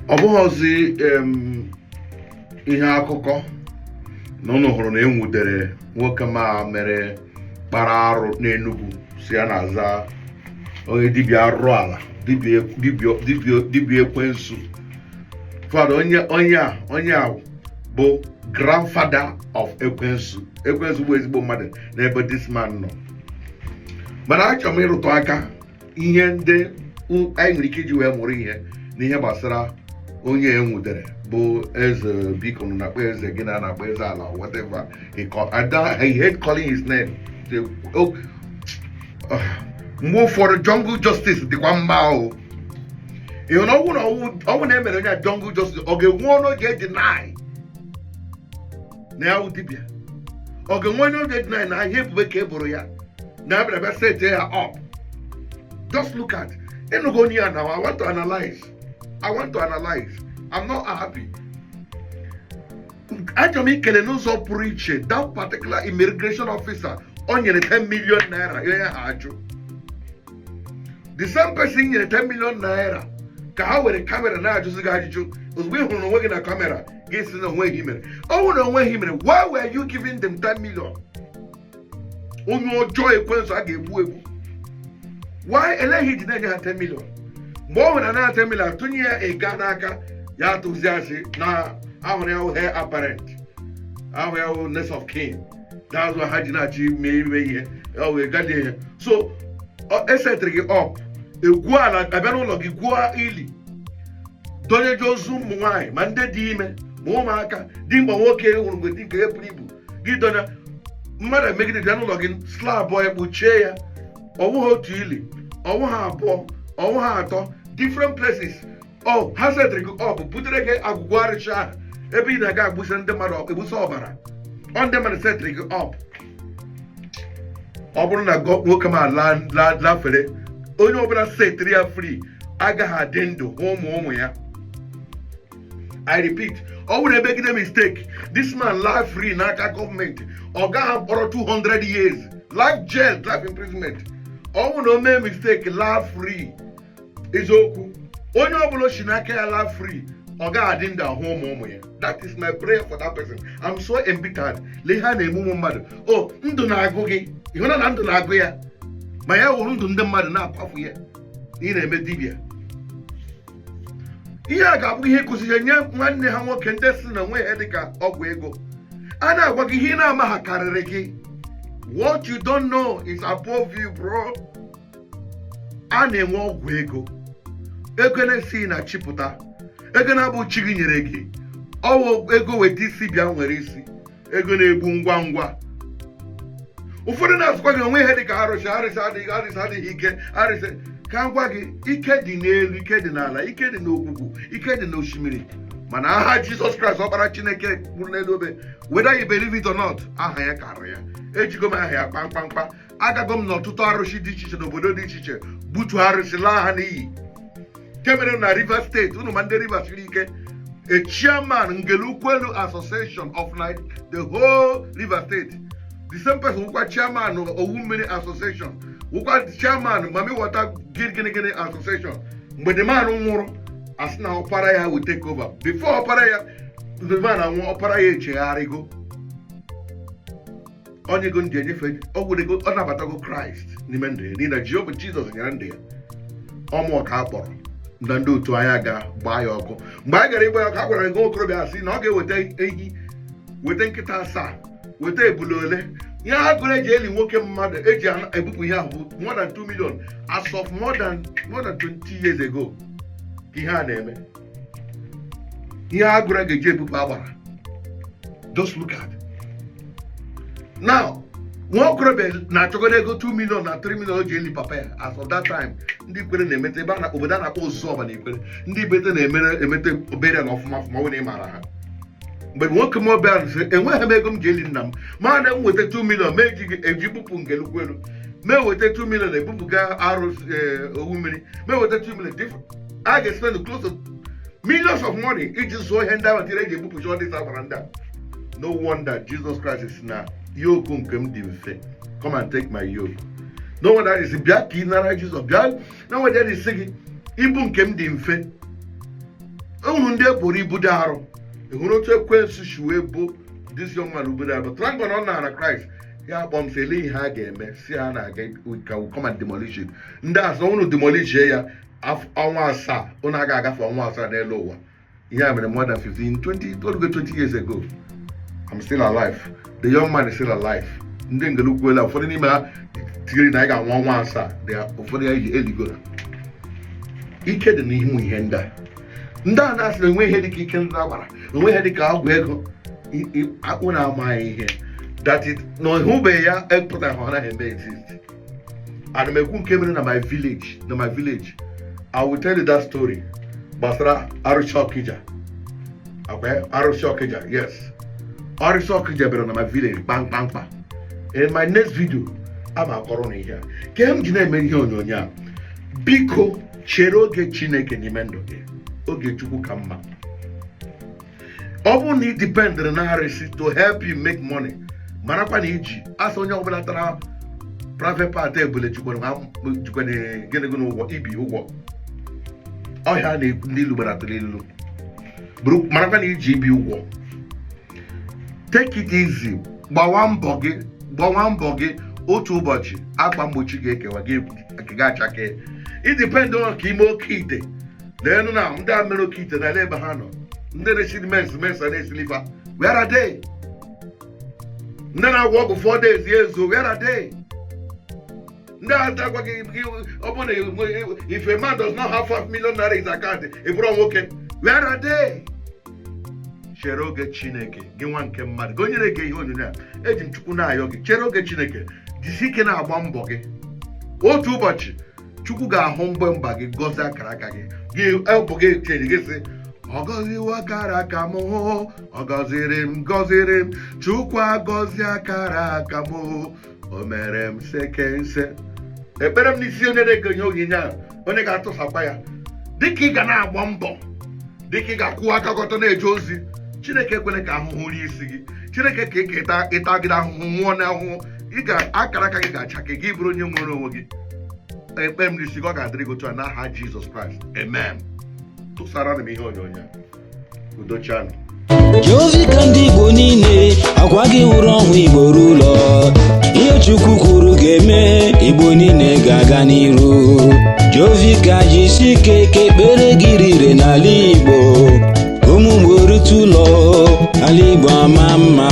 Ọ bụghịzi ihe akụkọ na ụnụ hụrụ na enwudere nwoke ma mere kpara arụ n'Enugu, si ya na-aza onye dibịa arụrụ ala, dibịa, dibịa, dibịa, dibịa ekwensu. Father, onye a bụ grandfather of ekwensu. Ekwensu bụ ezigbo mmadụ n'ebe this man nọ. Mana achọrọ m ịrụtụ aka ihe ndị anyị nwere ike iji wee mụrụ ihe n'ihe gbasara onye enwudere bụ eze. Biko, na-akpọ eze gị na na-akpọ eze ala, whatever he call. I hate calling his name. Oh, mgbe ụfọdụ jungle justice dịkwa mma o. Ịhụ na ọnwụ na ọnwụ na emere onye a jungle justice, ọ ga-enwe ọnụ oge deny na ya wụ dibịa? Ọ ga-enwe onye oge deny na ihe ebube ka e boro ya na abịa bịa set ya up? Just look at ịnụgo onye ya. Now I want to analyze. I want to analyze. I'm not happy. Achọrọ m ikele n'ụzọ pụrụ iche that particular immigration officer o nyere 10 million naira ihe ha ajụ. The same person nyere 10 million naira ka ha were camera na-ajụzi gị ajụjụ. Ozugbo ị hụrụ onwe gị na camera, gị si na onweghị mere. Ọ bụrụ na onweghị mere, why were you giving them 10 million? Onye ọjọọ, ekwensu a ga-egbu egbu. Why eleghị ji na-enye ha 10 million? Mgbe ọ nwere na 10 million, atụnye ya ịga n'aka ya, atụzi asị na ahụrụ ya hụ heir apparent, ahụ ya hụ next of kin. That's why ha ji na-achọ ime ime ihe ọ wee galie ya. So esetịrị gị up, egwuo ala, abịa n'ụlọ gị gwuo ili, donyeje ozu ụmụ nwaanyị, ma ndị dị ime, ma ụmụaka dị mkpa. Nwoke hụrụ mgbe dị nke ya buru ibu gị donye mmadụ emegide, bịa n'ụlọ gị slab ya, kpuchie ya. Ọwụghị otu ili, ọwụghị abụọ, ọwụghị atọ, different places. Ọ ha setịrị gị up, butere gị agwụgwọ arịcha ahụ ebe ị na-aga agbụsị ndị mmadụ, egbusa ọbara. Ọ ndị mmadụ setịrị gị up. Ọ bụrụ na nwoke m ala lafere, onye ọbụla setịrị ya free agaghị adị ndụ hụ ụmụ ụmụ ya. I repeat, ọ bụrụ emegide mistake, this man laa free n'aka gọọmenti, ọ gaghị mkpọrọ 200 years, life jail, life imprisonment. Ọ bụrụ na o mee mistake laa free, eziokwu, onye ọbụla si n'aka ya laa free, ọ gaghị adị ndụ ahụ ụmụ ụmụ ya. That is my prayer for that person. I'm so embittered. Lee ihe a na-eme ụmụ mmadụ. O ndụ na-agụ gị, ịhụna na ndụ na-agụ ya, ma ya wụrụ ndụ ndị mmadụ na-akwafu ya. Ị na-eme dibịa, ihe a ga-abụ ihe kụziri nye nwanne ha nwoke ndị si na onwe ha dịka ọgwụ ego. A na-agwa gị ihe ị na-ama ha karịrị gị. What you don't know is above you, bro. A na-enwe ọgwụ ego, ego na-esighị na chipụta, ego na-abụ chi gị nyere gị. Ọwụ ego weta isi bịa nwere isi, ego na-egbu ngwa ngwa. Ụfọdụ na-asụkwa gị onwe ihe dịka arụsị. Arụsị adịghị, arụsị adịghị ike. Arụsị, ka m gwa gị, ike dị n'elu, ike dị n'ala, ike dị n'ogwugwu, ike dị n'osimiri, mana aha Jizọs Kraịst, ọkpara Chineke kwuru n'elu obe, whether you believe it or not, aha ya kara ya. Ejigo m aha ya kpamkpamkpa. Agago m n'ọtụtụ arụsị dị iche iche n'obodo dị iche iche, butu arụsị, laa ha n'iyi. Nke mere na Rivers Steeti, unu ma ndị Rivers siri ike. A chairman Ngelukwelu Association of the whole Rivers State, the same person wụkwa chairman Owu Mmiri Association, wụkwa chairman Mami Water gịnị gịnị Association. Mgbe the man nwụrụ, asị na ọpara ya will take over. Before ọpara ya, the man anwụ, ọpara ya echegharịgo, onye ego ndị enyefe ọ were, ọ nabatago Kraịst n'ime ndụ ya, n'ihi na Jehova Jizọs nyere ndụ ya. Ọmụọ ka a kpọrọ na ndị otu anyị aga gbaa ya ọkụ. Mgbe anyị gara ịgba ya ọkụ, a gwara nwa okorobịa sị na ọ ga-eweta ehi, weta nkịta asaa, weta ebule ole. Ihe agụrụ eji eli nwoke mmadụ eji ebupụ ihe ahụ bụ more than 2 million as of more than 20 years ago. Ka ihe a na-eme, ihe agụrụ a ga-eji ebupụ agbara. Just look at now, nwa okorobịa na-achọgoro ego 2 million na 3 million o ji eli papa ya. As of that time, ndị Ikwere na-emete ebe a obodo a na-akpọ Ozuzuọba na Ikwere, ndị Ibete na-emere emete obere na ọfụma ọfụma. Ọ na ị maara ha. Mgbe nwoke m ọbịa sị enweghị m ego m ji eli nna m, ma na m weta 2 million ma eji eji bupụ Ngelukwelu, ma eweta 2 million ebupụga arụ owu mmiri, ma eweta 2 million, a ga-spend close to millions of money iji zụọ ihe ndị ahụ tiri eji ebupụcha ọ dịsa agbara ndị a. No wonder Jesus Christ si na yoke nke m dị mfe, "Come and take my yoke." No wonder is bịa ka ị nara Jizọs bịa. No wonder is gị ibu nke m dị mfe. Unu ndị eboro ibu dị arụ, ị hụrụ otu ekwensu si wee bụ this young man ibu dị arụ. Thank God ọ nara Christ. Ya kpọọ m sị, ele ihe a ga-eme, si ha na-aga ka we come and demolish it. Ndị asị unu demolish ya, ọnwa 7 unu aga agafe ọnwa 7 n'elu ụwa. Ihe a mere more than 15, 20, 20 years ago. I'm still alive. The young man is still alive. Ndị ngelukwuela, ụfọdụ n'ime ha tiri na anyị ga-anwụ ọnwa 7. Ụfọdụ ya eligoro. Ike dị n'ihu ihe ndị a. Ndị a na-asị na enwe ihe dịka ike ndị agbara, enwe ihe dịka ọgwụ ego, akpụ na-amaghị ihe that it na ịhụbeghị ya epụtara ha, ọ naghị eme exist. Ana m ekwu nke mere na my village. Na my village, I will tell you that story gbasara arụsị Ọkịja. Okay, arụsị Ọkịja, yes, arụsị Ọkịja bịara na my village kpamkpamkpa. In my next video, a ma akọrọ na ihe a ka m ji na-eme ihe onyonyo a. Biko, chere oge Chineke n'ime ndụ gị. Oge Chukwu ka mma. Ọ bụrụ na ị dependịrị na arụsị to help you make money, marakwa na iji asị onye ọbụla tara private part ebule jikwara gịnị gịnị ụgwọ ibi ụgwọ ọhịa na-ekwu. Ndị ilu gbaratara ilu bụrụ, marakwa na iji ibi ụgwọ. Take it easy, gbawa mbọ gị, gbawa mbọ gị. Otu ụbọchị, akwa mgbochi ga-ekewa gị, gị achake. I depend on ka ime oke ite. Leenu na ndị a mere oke ite na ebe ha nọ, ndị na-esiri mens mens a na-esili fa, where are they? Ndị na-agwọ ọgwụ 4 days ya ezo, where are they? Ndị a agwa gị, ọ bụ na if a man does not have 5 million naira in his account, ị bụrụ nwoke, where are they? Chere oge Chineke. Gị nwa nke mmadụ, gị onye na-ege ihe onyonyo a, eji m Chukwu na-ayọ gị, chere oge Chineke. Jisi ike na-agba mbọ gị. Otu ụbọchị, Chukwu ga-ahụ mgbe mba gị, gọzie akara aka gị. Gị bụ gị chere gị sị, ọ gọziwo akara aka m, ọ gọziri m, gọziri m. Chukwu agọzi akara aka m, o mere m sekense. Ekpere m n'isi onye na-egonye onyinye a, onye ga-atụsakwa ya, dịka ị ga na-agba mbọ, dịka ị ga-akwụ aka gị ọtọ na-eje ozi Chineke, ekwele ka ahụhụ rie isi gị. Chineke ka ị ka ịtagide ahụhụ, nwụọ na ahụhụ. Ị ga akara aka gị ga-acha ka gị bụrụ onye nwere onwe gị. Ekpere m n'isi gị, ọ ga-adịrị gị otu a n'aha Jizọs Kraịst, amen. Tụsara m ihe onyonyo a. Udochanụ. Jovika, ndị Igbo niile, akwa gị wụrụ ọnwụ Igbo ruo ụlọ. Ihe Chukwu kwuru ga-eme, Igbo niile ga-aga n'iru. Jovika, jisi ike ka ekpere gị rire n'ala Igbo, ka ụmụ Igbo rute ụlọ, ala Igbo ama mma.